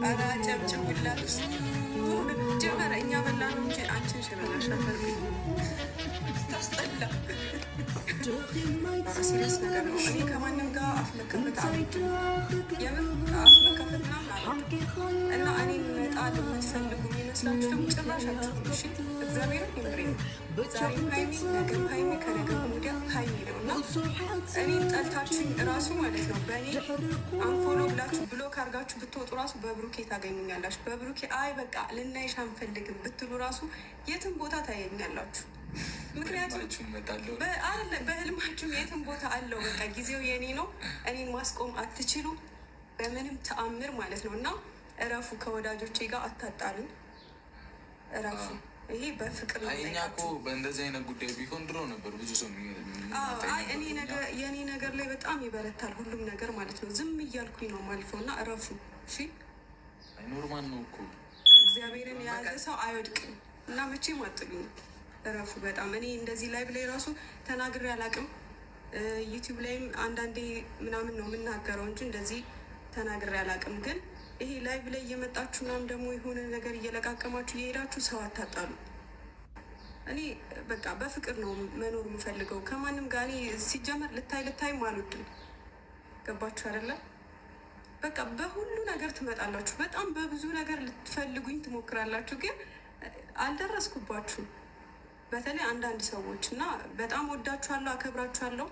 ኧረ አጨብጭቡላት። ጀመረ እኛ በላ ነው እንጂ አንቺ ነሽ የበላሽ። አፈር ታስጠላ። Serious ነገር ነው። እኔ ከማንም ጋር አፍ መከፈት አልወድም። የምር አፍ መከፈት ምናምን አልወድም። እና እኔን መጣል የምትፈልጉ የሚመስላችሁ ደግሞ ጭራሽ አትሁኑ። እሺ፣ እግዚአብሔርን የምሬ ነው። ዛሬም ሀይሚ፣ ነገም ሀይሚ፣ ከነገ ወዲያ ሀይሚ ነው። እና እኔን ጠልታችሁኝ እራሱ ማለት ነው በእኔ unfollow ብላችሁ block አድርጋችሁ ብትወጡ ራሱ በብሩኬ ታገኙኛላችሁ። በብሩኬ አይ በቃ ልናይሽ አንፈልግም ብትሉ ራሱ የትም ቦታ ታየኛላችሁ። ምክንያቱም በህልማችሁም የትም ቦታ አለው። በቃ ጊዜው የኔ ነው። እኔን ማስቆም አትችሉ በምንም ተአምር ማለት ነው። እና እረፉ፣ ከወዳጆቼ ጋር አታጣሉኝ። እረፉ። ይሄ በፍቅር ነው። እኛ እኮ በእንደዚህ አይነት ጉዳይ ቢሆን ድሮ ነበር ብዙ ሰው። እኔ የእኔ ነገር ላይ በጣም ይበረታል ሁሉም ነገር ማለት ነው። ዝም እያልኩኝ ነው ማልፈው። እና እረፉ። እሺ። Normal ነው እኮ። እግዚአብሔርን የያዘ ሰው አይወድቅም እና መቼም አጥሉኝ። እረፉ። በጣም እኔ እንደዚህ live ላይ ራሱ ተናግሬ አላውቅም። YouTube ላይም አንዳንዴ ምናምን ነው የምናገረው እንጂ እንደዚህ ተናግሬ አላውቅም። ግን ይሄ live ላይ እየመጣችሁ ምናምን ደግሞ የሆነ ነገር እየለቃቀማችሁ እየሄዳችሁ ሰው አታጣሉ። እኔ በቃ በፍቅር ነው መኖር የምፈልገው ከማንም ጋር። እኔ ሲጀመር ልታይ ልታይም አልወድም። ገባችሁ አይደለ? በቃ በሁሉ ነገር ትመጣላችሁ። በጣም በብዙ ነገር ልትፈልጉኝ ትሞክራላችሁ፣ ግን አልደረስኩባችሁም። በተለይ አንዳንድ ሰዎች። እና በጣም ወዳችኋለሁ፣ አከብራችኋለሁ።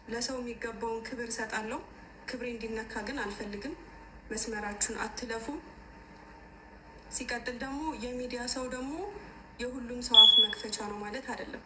ለሰው የሚገባውን ክብር እሰጣለሁ። ክብሬ እንዲነካ ግን አልፈልግም። መስመራችሁን አትለፉ። ሲቀጥል ደግሞ የሚዲያ ሰው ደግሞ የሁሉም ሰው አፍ መክፈቻ ነው ማለት አይደለም።